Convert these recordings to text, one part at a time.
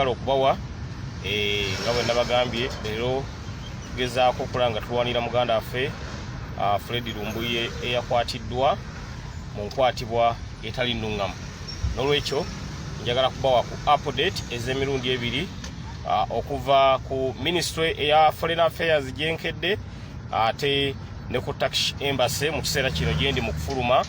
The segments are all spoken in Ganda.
Gyenjagala okubawa, nga bwe nabagambye, leero tugezaako okulaba nga tulwanira muganda waffe Fred Lumbuye eyakwatiddwa mu nkwatibwa etali nnuŋŋamu. N'olwekyo njagala kubawa ku update ez'emirundi ebiri okuva ku ministry eya Foreign Affairs gyenkedde, ate ne ku Turkish Embassy mu kiseera kino gyendi mu kufuluma,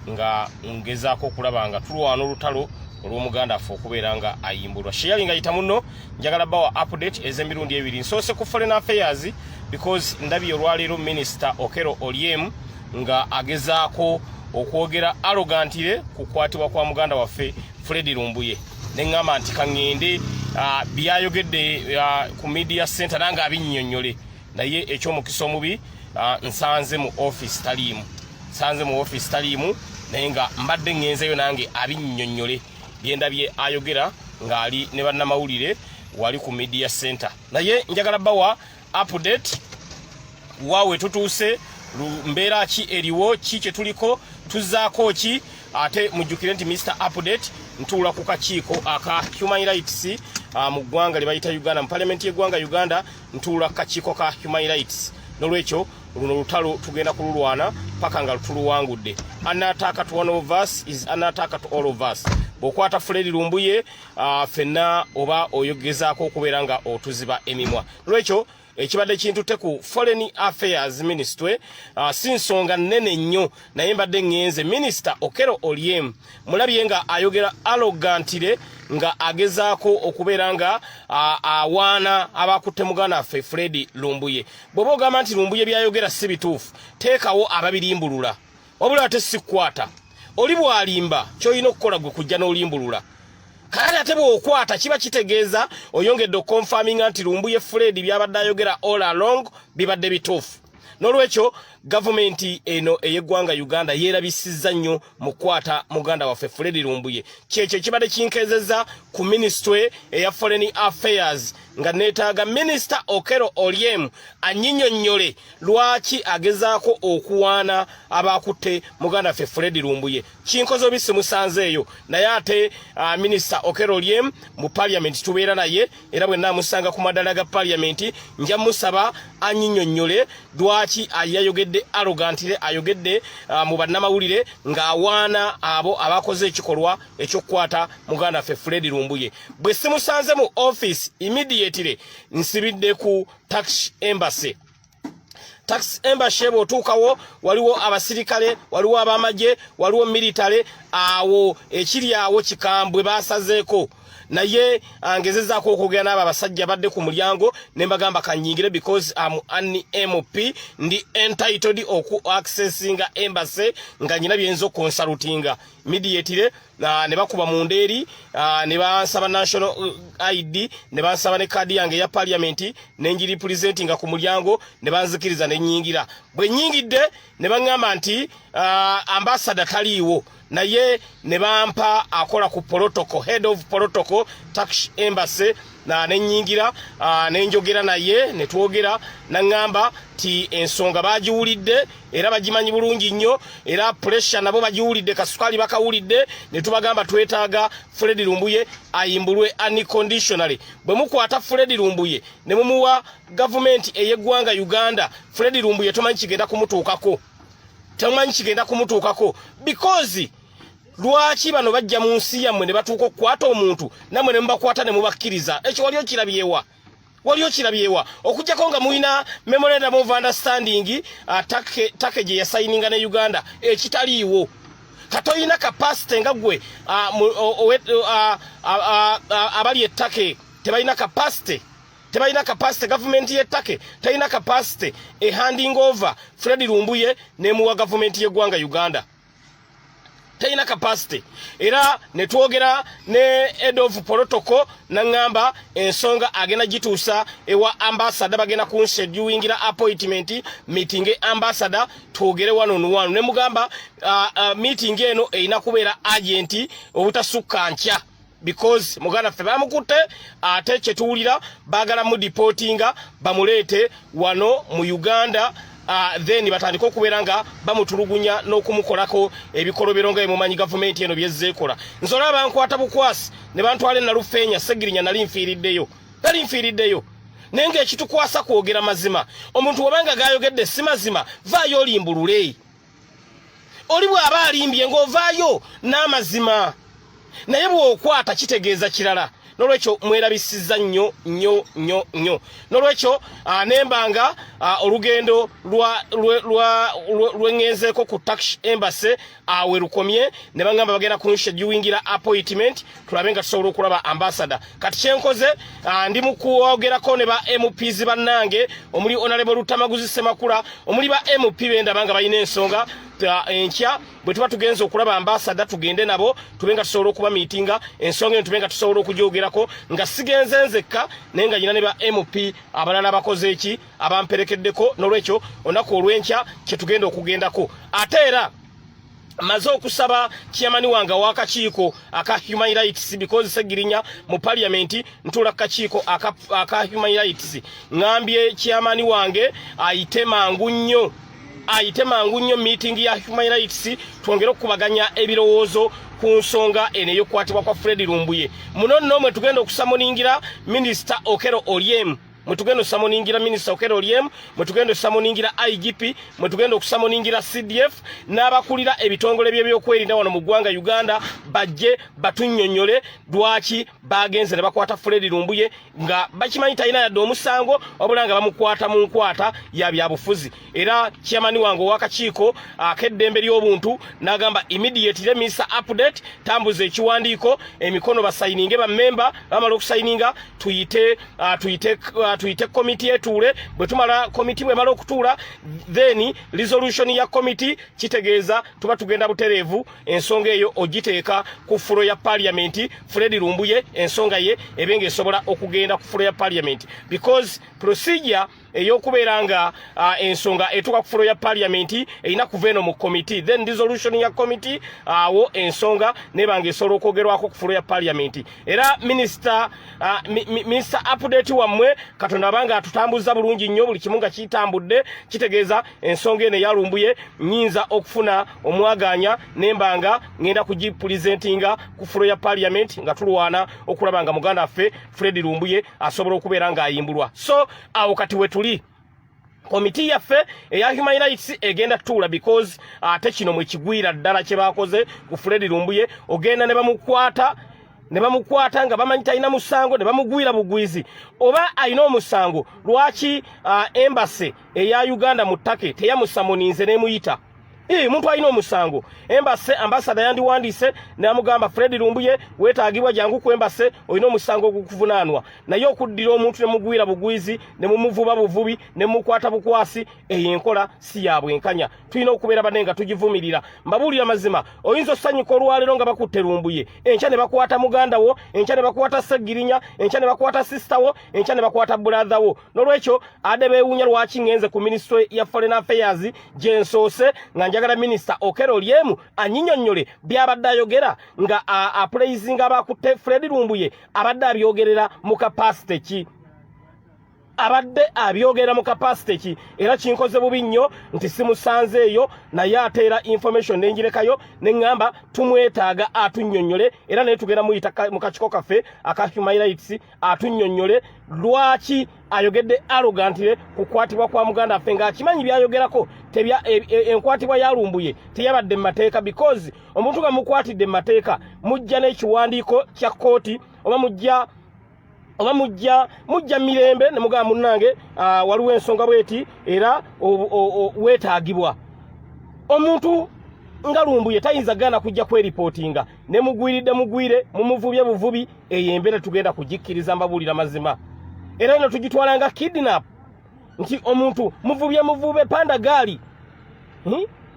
nga ngezaako okulaba nga tulwana olutalo olw'omuganda affe okubeera nga ayimbulwa. Sheyali nga yita muno, njagala bawa update ez'emirundi ebiri. Nsoose ku Foreign Affairs because ndabye olwaleero Minisita Okello Oryem nga agezaako okwogera arrogantly ku kukwatibwa kwa muganda waffe Fred Lumbuye, neŋŋamba nti kaŋŋende byayogedde ku media center nange abinnyonnyole. Naye ekyomukisa omubi, nsanze mu office taliimu, nsanze mu office taliimu, naye nga mbadde ŋŋenzeyo nange abinnyonnyole byendabye ayogera ng'ali ne bannamawulire wali ku media center. Naye njagala bawa update waawe tutuuse, mbeera ki eriwo, ki kye tuliko, tuzzaako ki. Ate mujjukire nti Mr Update ntuula ku kakiiko aka human rights mu ggwanga lye bayita Uganda, mu parliament y'eggwanga Uganda ntuula ku kakiiko ka human rights. N'olwekyo luno lutalo tugenda kululwana paka nga tuluwangudde. An attack to one of us is an attack to all of us. Bw'okwata Fred Lumbuye, ffenna oba oyogezaako okubeera nga otuziba emimwa. N'olwekyo ekibadde kintutte ku Foreign Affairs Ministry, si nsonga nnene nnyo, naye mbadde ŋŋenze Minisita Okello Oryem mulabye nga ayogera arrogantly, nga agezaako okubeera nga awaana abakutte muganda waffe Fred Lumbuye. Bw'oba ogamba nti Lumbuye byayogera si bituufu, teekawo ababirimbulula, wabula ate si kukwata. Oli bw'alimba, ky'olina okukola gwe kujja n'olimbulula. Kale ate bw'okwata, kiba kitegeeza oyongedde okuconfirminga nti Lumbuye Fred byabadde ayogera all along bibadde bituufu. N'olwekyo gavumenti eno ey'eggwanga Uganda yeerabisizza nnyo mu kukwata muganda waffe Fred Lumbuye. Kyekyo ekibadde kinkezeza ku ministry eya Foreign Affairs, nga neetaaga Minisita Okello Oryem annyinyonnyole lwaki agezaako okuwaana abakutte muganda waffe Fred Lumbuye. Kinkoze obi simusanzeeyo, naye ate Minisita Okello Oryem mu parliament tubeera naye, era bwe naamusanga ku madala ga parliament nja musaba annyinyonnyole lwaki yayogedde arrogantly, ayogedde mu bannamawulire ng'awaana abo abakoze ekikolwa ekyokukwata muganda waffe Fred Lumbuye. Bwe simusanze mu office, immediately nsibidde ku Turkish Embassy. Turkish Embassy bw'otuukawo, waliwo abasirikale, waliwo abamagye, waliwo military awo. Ekiri awo kikambwe, basazeeko. Naye ngezezaako okwogera n'abo abasajja badde ku mulyango ne mbagamba kanyingire because am an MP, ndi entitled oku accessinga embassy nga nyina byenza okuconsultinga immediately. Ne bakuba mu ndeeri, ne bansaba national ID, ne bansaba ne kaadi yange eya parliament, ne ngirepresentinga ku mulyango, ne banzikiriza ne nnyingira. Bwe nnyingidde, ne baŋŋamba nti ambassador taliiwo, naye ne bampa akola ku protocol, head of protocol, Turkish Embassy, na nenyingira, nenjogera naye, ne twogera, naŋŋamba ti ensonga bagiwulidde era bagimanyi bulungi nnyo, era pressure nabo bagiwulidde, kasukaali bakawulidde. Ne tubagamba twetaaga Fred Lumbuye ayimbulwe unconditionally. Bwe mukwata Fred Lumbuye ne mumuwa gavumenti ey'eggwanga Uganda, Fred Lumbuye tomanyi kigenda kumutuukako, tomanyi kigenda kumutuukako, because lwaki bano bajja mu nsi yammwe ne batuuka okukwata omuntu, nammwe ne mubakwata ne mubakkiriza? Ekyo wali okirabyewa? Wali okirabyewa? Okuggyako nga mulina memorandum of understanding, Turkey gye yasayininga ne Uganda, ekitaliiwo. Katoyina capacity nga gwe, abali e Turkey tebalina capacity, tebalina capacity. Gavumenti y'e Turkey talina capacity e handing over Fred Lumbuye nemuwa gavumenti y'eggwanga Uganda, talina capacity. Era ne twogera ne head of protocol, naŋŋamba ensonga agenda gituusa ewa ambassador, bagenda kunschedulingira appointment, meeting ambassador, twogere one on one. Ne mugamba meeting eno erina kubeera urgent, obutasukka nkya, because muganda ffe bamukutte, ate kyetuwulira baagala mu deportinga, bamuleete wano mu Uganda. Then batandike okubeera nga bamutulugunya n'okumukolako ebikolobero nga emumanyi gavumenti eno byezzeekola. Nze olaba bankwata bukwasi ne bantwala enalufeenya. Segirinya, nali nfiiriddeyo, nali nfiiriddeyo. Naye ng'ekitukwasa kwogera mazima. Omuntu wabanga gayogedde si mazima, vaayo olimbulule. Oli bw'aba alimbye, ng'ovaayo n'amazima, naye bw'okwata kitegeeza kirala. Nolwekyo mwerabisizza nnyo nnyo nnyo nnyo. Nolwekyo nembanga olugendo lweŋŋenzeeko ku Turkish Embassy awe lukomye, ne baŋŋamba bagenda kunschedulingira appointment, tulabe nga tusobola okulaba ambassador. Kati kyenkoze, ndi mu kwogerako ne ba MPs bannange, omuli Honorable Lutamaguzi Semakula, omuli ba MP bendaba nga balina ensonga. Enkya bwe tuba tugenza okulaba ambassador, tugende nabo, tube nga tusobola okuba miitinga, ensonga eno tube nga tusobola okugyogerako, nga sigenze nzekka, naye nga nyina ne ba MP abalala bakoze eki abamperekeddeko. Nolwekyo olunaku olw'enkya kyetugenda okugendako. Ate era maze okusaba chairman wange ow'akakiiko aka human rights, because Segirinya mu parliament ntuula kakiiko aka human rights. Ŋŋambye chairman wange ayite mangu nnyo, ayite mangu nnyo meeting ya human rights, twongere okukubaganya ebirowoozo ku nsonga eno ey'okukwatibwa kwa Fred Lumbuye. Muno nno mwe tugenda okusummoningira Minisita Okello Oryem, mwe tugenda okusummoningira Minisita Okello Oryem, mwe tugenda okusummoningira IGP, mwe tugenda okusummoningira CDF n'abakulira ebitongole by'ebyokwerinda wano mu ggwanga Uganda, bajje batunnyonnyole lwaki bagenze ne bakwata Fred Lumbuye nga bakimanyi talina yadde omusango, wabula nga bamukwata mu nkwata ya byabufuzi. Era chairman wange ow'akakiiko ak'eddembe ly'obuntu n'agamba, "Immediately, Mr Update, tambuza ekiwandiiko, emikono basayininge bammemba." Bamala okusayininga, tuyite komiti etuule. Bwe tumala, komiti bwemala okutuula, then resolution ya komiti, kitegeeza tuba tugenda butereevu ensonga eyo ogiteeka ku floor ya parliament. Fred Lumbuye ensonga ye ebe ng'esobola okugenda ku floor ya parliament, because procedure ey'okubeera nga ensonga etuuka ku floor ya parliament erina kuva eno mu committee, then resolution ya committee, awo ensonga neba nga esobola okwogerwako ku floor ya parliament. Era minister Update wammwe, Katonda abanga atutambuza bulungi nnyo, buli kimu nga kitambudde, kitegeeza ensonga eno eyalumbuye nyinza okufuna omwaganya nembanga ngenda kugipresentinga ku floor ya parliament, nga tulwana okulaba nga muganda waffe Fred Lumbuye asobola okubeera ng'ayimbulwa. So awo kati wetuli, komiti yaffe eya human rights egenda tuula, because ate kino mwekigwira ddala kye bakoze ku Fred Lumbuye. Ogenda ne bamukwata, ne bamukwata nga bamanyi talina musango, ne bamugwira bugwizi. Oba alina omusango, lwaki embassy eya Uganda mu Turkey teyamusummoninze n'emuyita? Muntu alina omusango, embassy, ambassador yandiwandiise n'amugamba, "Fred Lumbuye weetaagibwa, jangu ku embassy, olina omusango ogukuvunaanwa." Naye okuddira omuntu ne mugwira bugwizi, ne mumuvuba buvubi, ne mumukwata bukwasi, eyo enkola si ya bwenkanya. Tulina okubeera banne nga tugivumirira. Mbabuulira mazima, oyinza osanyuka olwaleero nga bakutte Lumbuye, enkya ne bakwata muganda wo, enkya ne bakwata Seggirinya, enkya ne bakwata sister wo, enkya ne bakwata brother wo. Nolwekyo ade beewuunya lwaki ngenze ku Ministry ya Foreign Affairs gye nsoose, nga njagala Minisita Okello Oryem anyinyonnyole byabadde ayogera nga apraisinga abakutte Fred Lumbuye. Abadde abyogerera mu capacity ki? Abadde abyogera mu capacity ki? Era kinkoze bubi nnyo nti simusanze eyo, naye ate era information nenjirekayo, neŋŋamba tumwetaaga atunnyonnyole. Era naye tugenda muyita mu kakiiko kaffe aka human rights, atunnyonnyole lwaki ayogedde arrogantly kukwatibwa kwa muganda waffe, ng'akimanyi byayogerako enkwatibwa ya Lumbuye teyabadde mu mateeka. Because omuntu nga mukwatidde mu mateeka, mujja n'ekiwandiiko kya kkooti, oba mujja mirembe ne mugamba, "Munnange, waliwo ensonga bweti, era weetaagibwa." Omuntu nga Lumbuye tayinza gana kujja kweripootinga ne mugwiridde mugwire, mumuvubye buvubi. Eyo embeera tugenda kugikkiriza? Mbabuulira mazima, era eno tugitwala nga kidnap, nti omuntu muvubye muvube panda gaali.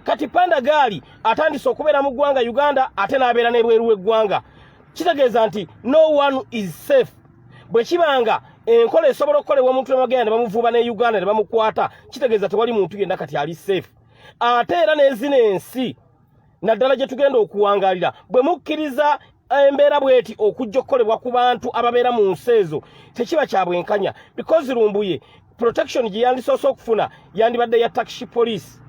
Kati panda gaali atandise okubeera mu ggwanga Uganda, ate n'abeera n'ebweru w'eggwanga. Kitegeeza nti no one is safe. Bwe kibanga enkola esobola okukolebwa omuntu nebagenda ne bamuvuba ne Uganda ne bamukwata, kitegeeza tewali muntu yenna kati ali safe. Ate era n'ezino ensi naddala gye tugenda okuwangalira, bwe mukkiriza embeera bweti okujja okukolebwa ku bantu ababeera mu nsi ezo, tekiba kya bwenkanya, because Lumbuye Protection gye yandisoose okufuna yandibadde ya Turkish police.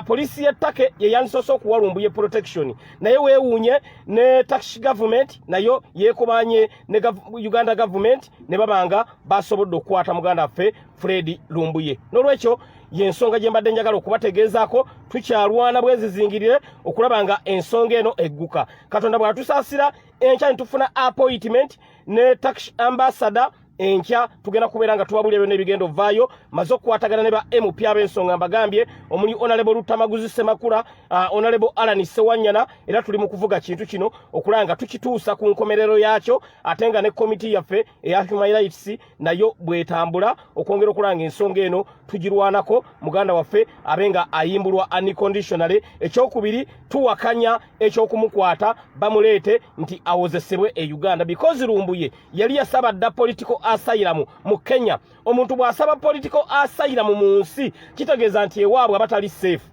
Poliisi ya Turkey ye yandisoose okuwa Lumbuye protection, naye weewuunye ne Turkish government nayo yeekobanye ne Uganda government ne babanga basobodde okukwata muganda waffe Fred Lumbuye. N'olwekyo yensonga gye mbadde njagala okubategeezaako. Tukyalwana bwezizingirire okulaba nga ensonga eno egguka. Katonda bw'atusaasira, enkya ne tufuna appointment ne Turkish ambassador, enkya tugenda kubeera nga tubabulira byonna ebigenda ovaayo. Maze okukwatagana ne ba MP ab'ensonga, mbagambye, omuli Honorable Lutamaguzi Semakula, Honorable Alan Sewanyana, era tuli mu kuvuga kintu kino okulaba nga tukituusa ku nkomerero yakyo, ate nga ne komiti yaffe eya human rights nayo bwetambula okwongera okulaba nga ensonga eno tugirwanako, muganda waffe abe nga ayimbulwa unconditionally. Ekyokubiri, tuwakanya ekyokumukwata bamuleete nti awozesebwe e Uganda, because Lumbuye yali yasaba dda political asylum mu Kenya. Omuntu bw'asaba political asylum mu nsi, kitegeeza nti ewaabwe abatali safe.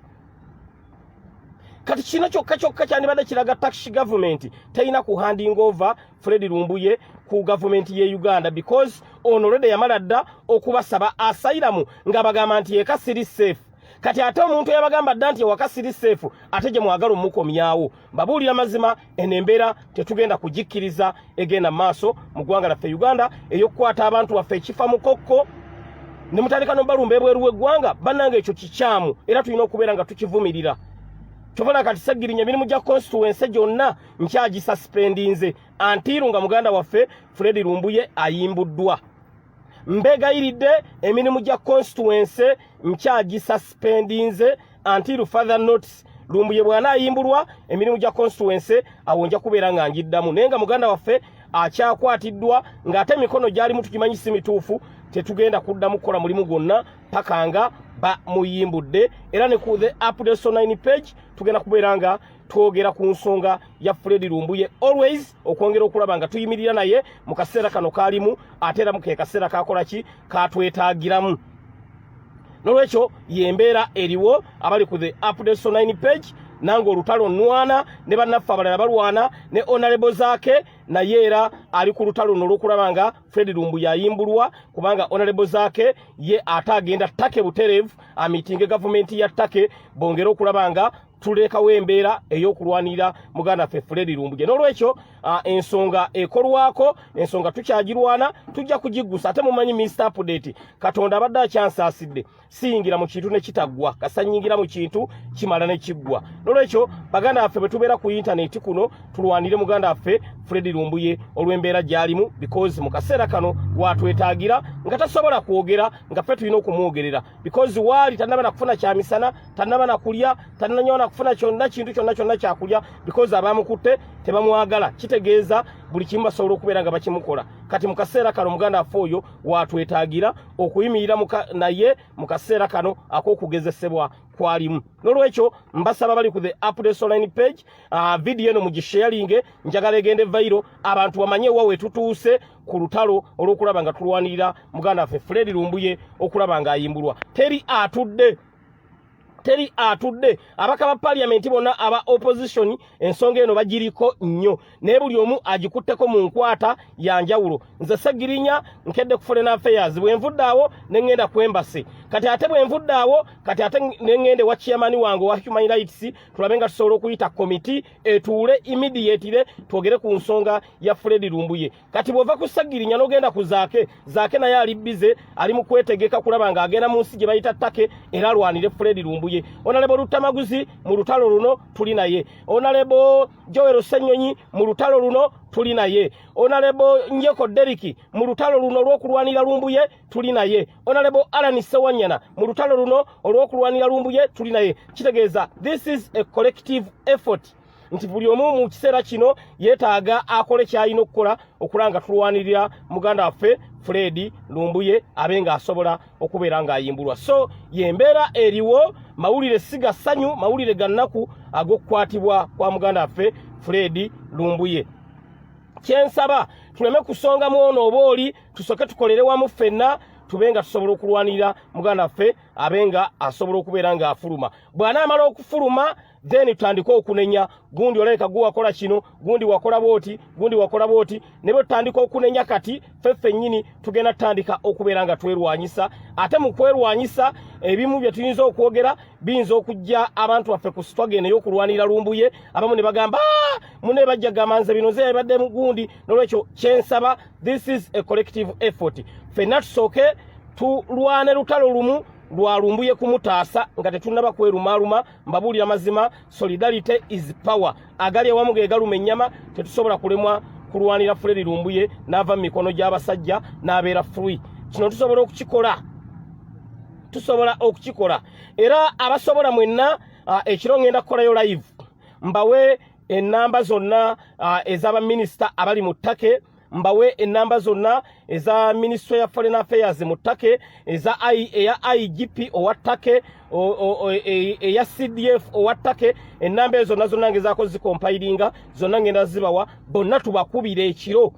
Kati kino kyokka kyokka kyandibadde kiraga Turkish government terina ku handing over Fred Lumbuye ku gavumenti ye Uganda, because ono already yamala dda okubasaba asylum nga bagamba nti eka siri safe. Kati ate omuntu eyabagamba dda nti ewaka siri safe, ate gye mwagala omukomyawo? Mbabuulira mazima, eno embeera tetugenda kugikkiriza egenda maaso mu ggwanga laffe Uganda, ey'okukwata abantu baffe ekifa mukokko ne mutandika nobalumba ebweru w'eggwanga. Bannange, ekyo kikyamu era tulina okubeera nga tukivumirira. Kyobona kati Segirinya emirimu gya constituency gyonna nkyagisasuspendinze until nga muganda waffe Fred Lumbuye ayimbuddwa. Mbegayiridde, emirimu gya constituency nkyagisasuspendinze until further notice. Lumbuye bw'anaayimbulwa, emirimu gya constituency awo nja kubeera nga ngiddamu, naye nga muganda waffe akyakwatiddwa ng'ate emikono gyalimu tukimanyi si mituufu, tetugenda kuddamu kukola mulimu gwonna paka nga bamuyimbudde. Era ne ku The Updates Online page tugenda kubeera nga twogera ku nsonga ya Fred Lumbuye always, okwongera okulaba nga tuyimirira naye mu kaseera kano kalimu, ate era muke kaseera kakola ki katwetaagiramu. Nolwekyo yembeera eriwo. Abali ku The Updates Online page, nange olutalo nwana ne bannaffe abalala balwana ne Honorable Zaake, naye era ali ku lutalo luno olw'okulaba nga Fred Lumbuye ayimbulwa, kubanga Honorable Zaake ye ate agenda Turkey butereevu amitinge gavumenti ya Turkey, bongere okulaba nga tulekawo embeera ey'okulwanirira muganda ffe Fred Lumbuye. N'olwekyo ensonga ekolwako, ensonga tukyagirwana, tujja kugiggusa. Ate mumanyi Mr Update, Katonda abadde akyansaasidde, siyingira mu kintu ne kitaggwa, kasanyingira mu kintu kimala ne kiggwa. N'olwekyo baganda baffe, bwe tubeera ku intaneti kuno, tulwanire muganda waffe Fred Lumbuye olw'embeera gy'alimu, because mu kaseera kano watwetaagira nga tasobola kwogera, nga ffe tulina okumwogerera, because waali tannaba na kufuna kyamisana, tannaba na kulya, tannanyawa na kufuna kyonna kintu kyonna kyonna kyakulya, because abamukutte tebamwagala. Kitegeeza buli kimu basobola okubeera nga bakimukola. Kati mu kaseera kano muganda waffe oyo watwetaagira okuyimirira naye mu kaseera kano ak'okugezesebwa kwalimu. N'olwekyo mbasaba bali ku The Updates Online page, video eno mugisharinge, njagala egende viral, abantu bamanye wa wetutuuse ku lutalo olw'okulaba nga tulwanirira muganda waffe Fred Lumbuye okulaba ng'ayimbulwa. Teri atudde, teri atudde. Abaka ba parliament bonna aba opposition ensonga eno bagiriko nnyo, naye buli omu agikutteko mu nkwata ya njawulo. Nze Segirinya nkedde ku foreign affairs, bwe nvudde awo ne ŋŋenda ku embassy. Kati ate bwe nvudde awo, kati ate ne ŋŋenda ewa chairman wange owa human rights, tulabe nga tusobola okuyita komiti etuule immediately twogere ku nsonga ya Fred Lumbuye. Kati bw'ova ku Segirinya n'ogenda ku Zaake, Zaake naye ali busy, ali mu kwetegeka kulaba ng'agenda mu nsi gye bayita Turkey era alwanire Fred Lumbuye. Honorable Lutamaguzi, mu lutalo luno tuli naye. Honorable Joel Ssenyonyi, mu lutalo luno tuli naye. Honorable Njeko Deriki, mu lutalo luno olw'okulwanira Lumbuye tuli naye. Honorable Alan Sewanyana, mu lutalo luno olw'okulwanira Lumbuye tuli naye. Kitegeeza this is a collective effort, nti buli omu mu kiseera kino yeetaaga akole ky'alina okukola okulaba nga tulwanirira muganda waffe Fred Lumbuye abe ng'asobola okubeera ng'ayimbulwa. So yembeera eriwo. Mawulire si ga ssanyu, mawulire ga nnaku ag'okukwatibwa kwa muganda waffe Fred Lumbuye. Kyensaba, tuleme kusonga mu ono oba oli, tusooke tukolere wamu ffenna, tube nga tusobola okulwanirira muganda waffe. abe nga asobola okubeera ng'afuluma. Bw'anaamala okufuluma, then tutandike okunenya gundi, olabeka gwe wakola kino, gundi wakola bwoti, gundi wakola bwoti. Ne bwe tutandika okunenya kati, ffe ffennyini tugenda tutandika okubeera nga twerwanyisa. Ate mu kwerwanyisa, ebimu bye tuyinza okwogera biyinza okujja abantu baffe ku struggle eno ey'okulwanirira Lumbuye. Abamu ne bagamba, ah, mune bajja gamba nze bino nze yabadde mugundi. Nolwekyo kyensaba, this is a collective effort. Ffenna tusooke tulwane lutalo lumu lwa Lumbuye kumutaasa nga tetunnaba kwerumaaluma. Mbabuulira mazima, solidarity is power. Agali awamu ge galuma ennyama. Tetusobola kulemwa kulwanira Fred Lumbuye n'ava mu mikono gy'abasajja n'abeera free. Kino tusobola okukikola, tusobola okukikola. Era abasobola mwenna, ekiro ngenda kukolayo live, mbawe ennamba zonna ez'abaminisita abali mu Turkey, mbawe ennamba zonna eza Ministry ya Foreign Affairs mu Turkey, eza eya IGP owa Turkey, eya CDF owa Turkey. Ennamba ezo zonna zonna ngezaako zicompilinga, zonna ngenda zibawa. Bonna tubakubire ekiro,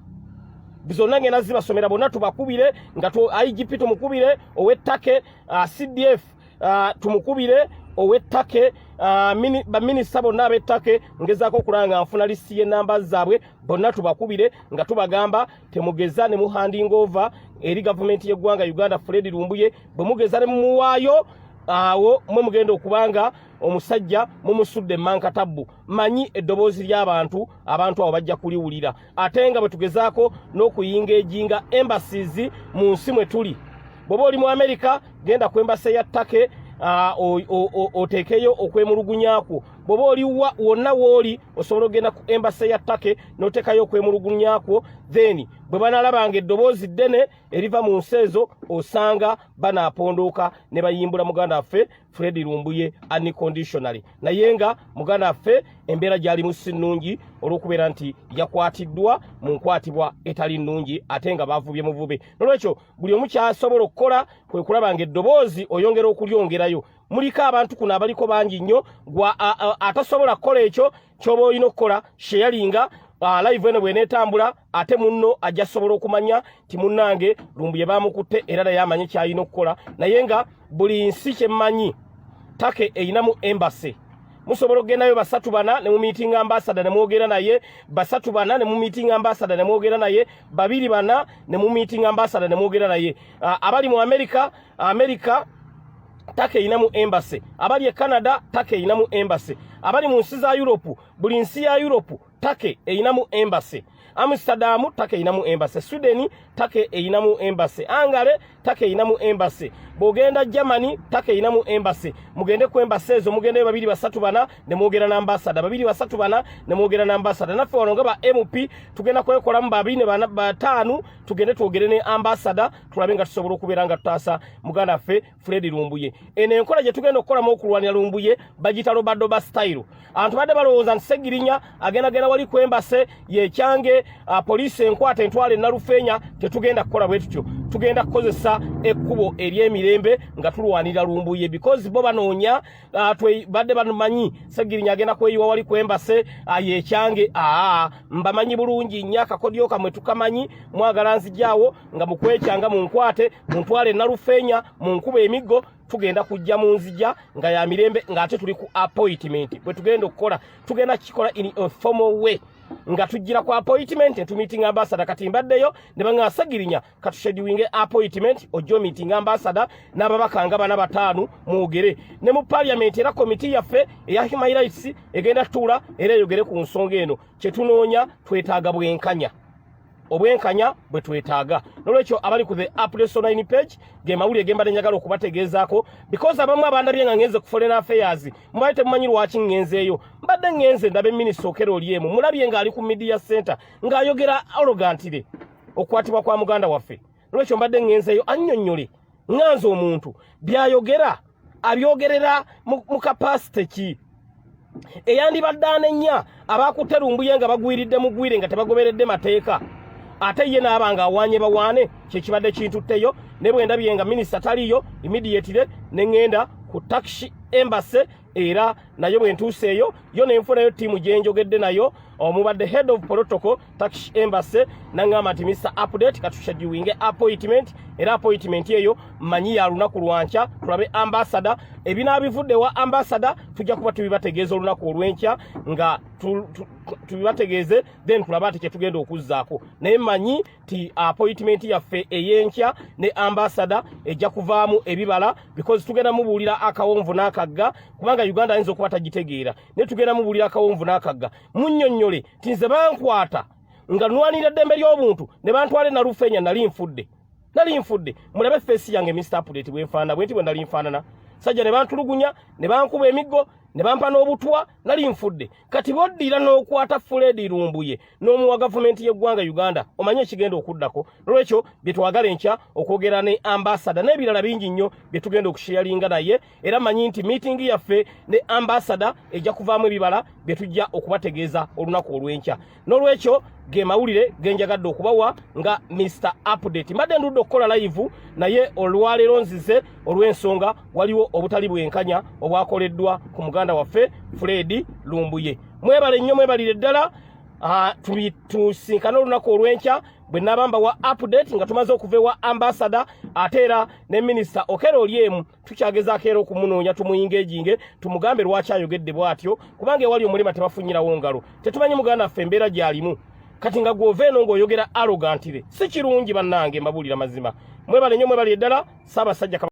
zonna ngenda zibasomera. Bonna tubakubire nga IGP tumukubire ow'e Turkey, CDF tumukubire ow'e Turkey, baminisita bonna ab'e Turkey. Ngezaako okulaba nga nfuna list y'ennamba zaabwe. Bonna tubakubire nga tubagamba, temugeza ne muhanding over eri gavumenti y'eggwanga Uganda Fred Lumbuye. Bwe mugeza ne mumuwaayo, awo mwe mugenda okubanga omusajja mumusudde emankatabu. Manyi eddoboozi ly'abantu, abantu abo bajja kuliwulira. Ate nga bwe tugezaako n'okuyinga ejinga embassies mu nsi mwe tuli. Bw'oba oli mu Amerika, genda ku embassy ya Turkey, oteekeyo okwemulugunyakwo. Bw'oba oli wonna w'oli, osobola okugenda ku embassy ya Turkey n'oteekayo okwemulugunyakwo. Then bwe banalabanga eddoboozi ddene eriva mu nsi ezo, osanga banaapondooka ne bayimbula muganda waffe Fred Lumbuye unconditionally. Naye nga muganda waffe embeera gy'alimu si nnungi, olw'okubeera nti yakwatiddwa mu nkwatibwa etali nnungi, ate nga bavubye muvube. Nolwekyo buli omu kyasobola okukola kwe kulaba nga eddoboozi oyongera okulyongerayo. Muliko abantu kuno abaliko bangi nnyo. Gwa atasobola kukola ekyo, kyoba olina okukola, sharinga live eno. Bweneetambula, ate munno ajja sobola okumanya nti munnange Lumbuye bamukutte, era naye amanye kyalina okukola. Naye nga buli nsi kyemmanyi, Turkey erinamu embassy. Musobola okugendayo basatu bana ne mumeetinga ambassador ne mwogera naye, basatu bana ne mumeetinga ambassador ne mwogera naye, babiri bana ne mumeetinga ambassador ne mwogera naye. Abali mu America, America Turkey erinamu embassy. Abali e Canada, Turkey erinamu embassy. Abali mu nsi za Europe, buli nsi ya Europe Turkey erinamu embassy. Amsterdam, Turkey erinamu embassy. Sweden, Turkey erinamu embassy. Hungary, Turkey erinamu embassy. Bw'ogenda Germany, Turkey erinamu embassy. Mugende ku embassy ezo, mugendeyo babiri, basatu, bana ne mwogera n'ambassador, babiri, basatu, bana ne mwogera n'ambassador. Naffe wano nga ba MP tugenda kwekolamu babiri ne bana bataanu, tugende twogere ne ambassador, tulabe nga tusobola okubeera nga tutaasa muganda waffe Fred Lumbuye. Eno enkola gye tugenda okukolamu okulwanira Lumbuye bagiyita rope-a-dope style. Abantu badde balowooza nti Segirinya agendagenda wali ku embassy yekyange, poliisi enkwata entwala enalufeenya. Tetugenda kukola bwe tutyo. Tugenda kukozesa ekkubo ery'emirembe nga tulwanira Lumbuye, because bo banoonya, badde bamanyi Segirinya agenda kweyiwa wali ku embassy yekyange. Aa, mbamanyi bulungi nnyo, akakodyo kamwe tukamanyi. Mwagala nzijaawo nga mukwekyanga, munkwate muntwale enalufeenya, munkuba emiggo. Tugenda kujja mu nzija nga ya mirembe, ng'ate tuli ku appointment. Bwe tugenda okukola, tugenda kukikola in a formal way, nga tujjira ku appointment ne tumeeting ambassador. Kati mbaddeyo ne baŋŋamba, Segirinya, katuschedulinge appointment ojja omeeting ambassador n'ababaka nga bana bataano mwogere ne mu parliament. Era komiti yaffe eya human rights egenda tutuula era eyogere ku nsonga eno. Kyetunoonya, twetaaga bwenkanya, obwenkanya bwe twetaaga. Nolwekyo abali ku the Updates Online page, ge mawulire ge mbadde njagala okubategeezaako, because abamu abandabye nga ngenze ku Foreign Affairs mubadde temumanyi lwaki ngenzeeyo. Mbadde ngenze ndabe Minisita Okello Oryem. Mulabye ng'ali ku media center ng'ayogera arrogantly okukwatibwa kwa muganda waffe. Nolwekyo mbadde ngenzeeyo annyonnyole ŋŋanze omuntu byayogera abyogerera mu capacity ki eyandibadde anenya abakutte Lumbuye nga bagwiridde mugwire, nga tebagoberedde mateeka, ate ye n'aba nga awaanye bawaane. Kyekibadde kintutteyo. Ne bwe ndabye nga minisita taliyo, immediately ne ŋŋenda ku Turkish embassy. Era nayo bwe ntuuse eyo yo ne nfunayo ttiimu gye njogedde nayo, omubadde head of protocol, Turkish Embassy, naŋŋamba nti, "Mr Update, katuschedulinge appointment." Era appointment eyo mmanyi ya lunaku lwankya, tulabe ambassador. Ebinaabivudde wa ambassador tujja kuba tubibategeeza olunaku olw'enkya, nga tubibategeeze, then tulabe ate kyetugenda okuzzaako. Naye mmanyi ti appointment yaffe ey'enkya ne ambassador ejja kuvaamu ebibala, because tugenda mubuulira akawonvu n'akagga, kubanga Uganda ayinza okuba tagitegeera, naye tugenda mubuulira akawonvu n'akagga, munnyonnyole ti nze bankwata nga nwanira eddembe ly'obuntu ne bantwala e Nalufeenya. Nali nfudde, nali nfudde. Mulabe face yange, Mr Update, bwenfaanana bwenti bwe nali nfaanana. Sajja ne bantulugunya, ne bankuba emiggo, ne bampa n'obutwa. Nali nfudde. Kati boddira n'okwata Fred Lumbuye n'omuwa gavumenti y'eggwanga Uganda, omanye ekigenda okuddako. Nolwekyo bye twagala enkya okwogera ne ambassador n'ebirala bingi nnyo bye tugenda okusharinga naye. Era manyi nti meeting yaffe ne ambassador ejja kuvaamu ebibala bye tujja okubategeeza olunaku olw'enkya. N'olwekyo ge mawulire genjagadde okubawa nga Mr Update. Mbadde ndudde okukola live, naye olwaleero nzize olw'ensonga waliwo obutali bwenkanya obwakoleddwa ku muganda waffe Fred Lumbuye. Mwebale nnyo, mwebalire ddala. Tusinkane olunaku olw'enkya bwe nabamba wa update nga tumaze okuva ewa ambassador. Ate era ne Minisita Okello Oryem tukyagezaako era okumunoonya, tumuyingejinge, tumugambe lwaki ayogedde bw'atyo, kubanga ewali omulema tebafunyirawo ngalo. Tetumanyi muganda waffe embeera gy'alimu kati, nga gw'ova eno ng'oyogera arrogantly, si kirungi. Bannange, mbabuulira mazima. Mwebale nnyo, mwebalire ddala. Ssaabasajja.